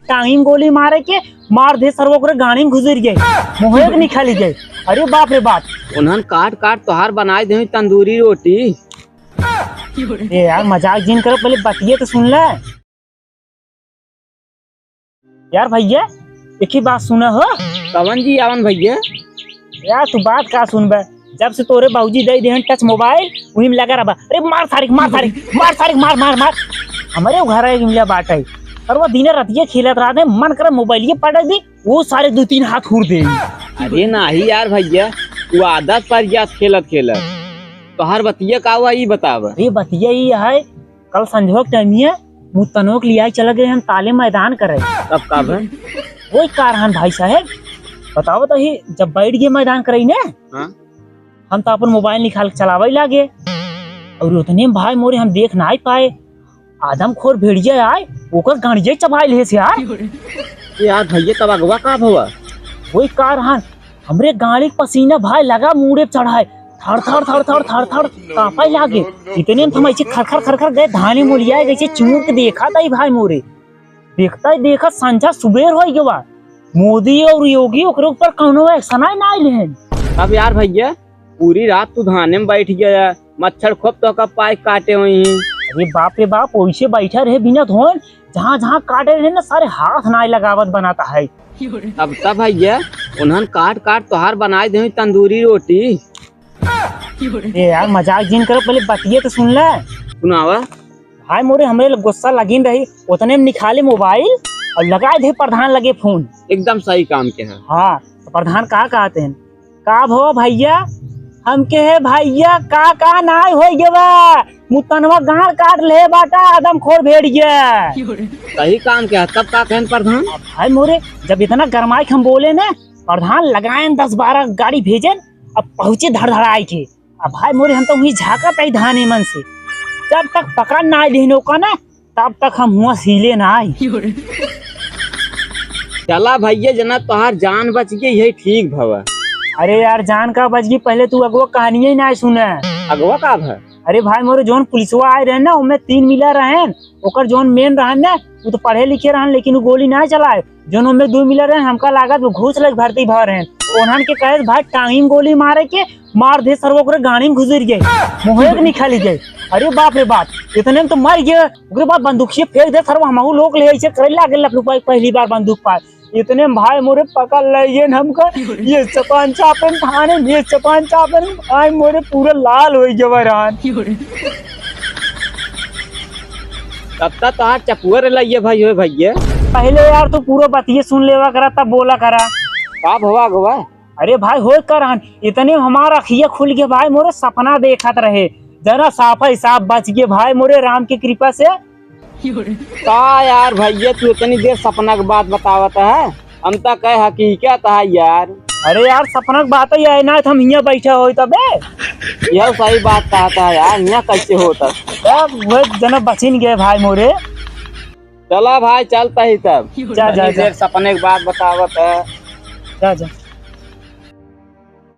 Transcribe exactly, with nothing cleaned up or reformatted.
टांगी में गोली मारे के, मार दे सरवा ओकरे गाड़ी में घुसर गए, मुँहे के निकाली गए। अरे बाप रे बाप। उन्हन काट काट तोहार बनाई दे तंदूरी रोटी। ए यार, मजाक जिन कर, पहले बतिया तो सुन ले। यार भैया, एक ही बात सुना हो। कवन जी आवन भैया? यार तू बात का सुनबे, जब से तोरे बाबूजी दे देहन टच मोबाइल, वही में लगा रहा। अरे मार सारिक, मार सारिक, मार सारिक, मार, मार, मार। हमारे घर है मिला बात है, और वो दिन रतिया खेलत रहते, मन करे मोबाइल ये पटक दी, वो सारे दो तीन हाथ हुर दे। अरे नाही यार भैया, वो आदत पर गया खेलत खेलत। तोहार बतिया का हुआ, ई बतावा। अरे बतिया ई है, कल संझवा के टाइमिया मुतनवा के लियाई चला गए हम ताले मैदान करे। तब का भे? वही कारहन भाई साहेब, बताओ तो ही, जब बैठ गए मैदान करे ने, हाँ? हम तो अपन मोबाइल निकाल के चलावे लागे, और उतने में भाई मोरे हम देख ना ही पाए, आदमखोर भेड़िया आए, ओकर गाड़िया चबाई ले से यार। यार भैया, तब अगवा का भवा? वही कारहन, हमरे गाड़ी के पसीना भाई लगा मुड़े चढ़ाए, थर थर थर थर थर थर कांपे लागे। इतने में तो हम ऐसे खरखर खरखर गए धाने मोलियाए, जैसे चूर के देखा था ही भाई मोरे। देखता ही देखा संझा सुबेर हो गवा, मोदी और योगी ओकरे ऊपर कौनो एक्शन ही ना लेहन। अब यार भैया, पूरी रात तू धाने में बैठ गया, मच्छर खूब तो का पाए काटे हुई हैं। अरे बाप रे बाप, वैसे बैठा रहे बिना धोन, जहाँ जहाँ काटे रहे ना सारे हाथ ना लगावत बनाता है। अब तब भैया, उन्हन काट काट तोहार बनाई दे तंदूरी रोटी। ए यार, मजाक जिन करो, पहले बतिये तो सुन ले। सुनावा। भाई मोरे, हमरे लोग गुस्सा लगिन रही, उतने में निकाले मोबाइल और लगाए दे प्रधान लगे फोन। एकदम सही काम के है। हाँ, तो प्रधान का कहते हैं, "का भो भैया?" हम कहे, "भैया, का का नाय हो गवा, मुतनवा गाड़ काट ले बाटा, आदमखोर भेड़िया।" सही काम के है, तब का कहन प्रधान? अब भाई मोरे, जब इतना गरमाई के हम बोले ना, प्रधान लगाएन दस बारह गाड़ी भेजेन, अब पहुँचे धड़धड़ाए के। अब भाई मोरे, हम तो वहीं झाँकत आई धाने मन से, जब तक पकड़ ना आई लेहन ओका ना, तब तक हम हुआ सीले ना आई। चला भैया, जना तोहार जान बच गई, यही ठीक भवा। अरे यार, जान का बच गई, पहले तू अगवा कहानिये ही ना सुने। अगवा का भा? अरे भाई मोरे, जोन पुलिसवा आए रहे ना, उनमें तीन मिला रहे, ओकर जोन मेन रहन ना, वो तो पढ़े लिखे रहन, लेकिन वो गोली ना चलाए। जोन उनमें दो मिला रहे, हमका लागत वो घूस लेके भर्ती भर रहे। उन्हन के कहे, "भाई, टांगी में गोली मारे के, मार दे सरवा ओकरे गाड़ी में घुसर गए, मुँहे के निकाली गए।" अरे बाप रे बाप, इतने में तो मर गए। ओकरे बाद बंदूकिये फेंक दे सरवा, हमहू लोग ले ऐसे करे लागे लफलुपाई, पहली बार बंदूक पाए। इतने में भाई मोरे पकड़ ले ये हमका, ये चपान चापन थाने, ये चपान चापन भाई मोरे पूरा लाल हो गए रहन। तब तक तोहार चपुअर लइए भाई होए भैया। पहले यार तू पूरा बतिये सुन लेवा करा, तब बोला करा। का भवा गवा? अरे भाई होए करहन, इतने में हमार अखिया खुल गया भाई, मोरे सपना देखत रहे, जना साफा ही साफ बच गए भाई मोरे राम की कृपा से। का यार भैया, तू इतनी देर सपना के बात बतावत है, हम तो कहे हकीकत है यार। अरे यार, सपना के बात ही है ना, तो हम हियाँ बैठा होई तबे। यह सही बात कहता है यार, हियाँ कैसे होता? अब वह जना बचिन गए भाई मोरे। चला भाई, चलता ही तब। जा, जा, इतनी जा। देर सपने के बात बतावत है। जा, जा।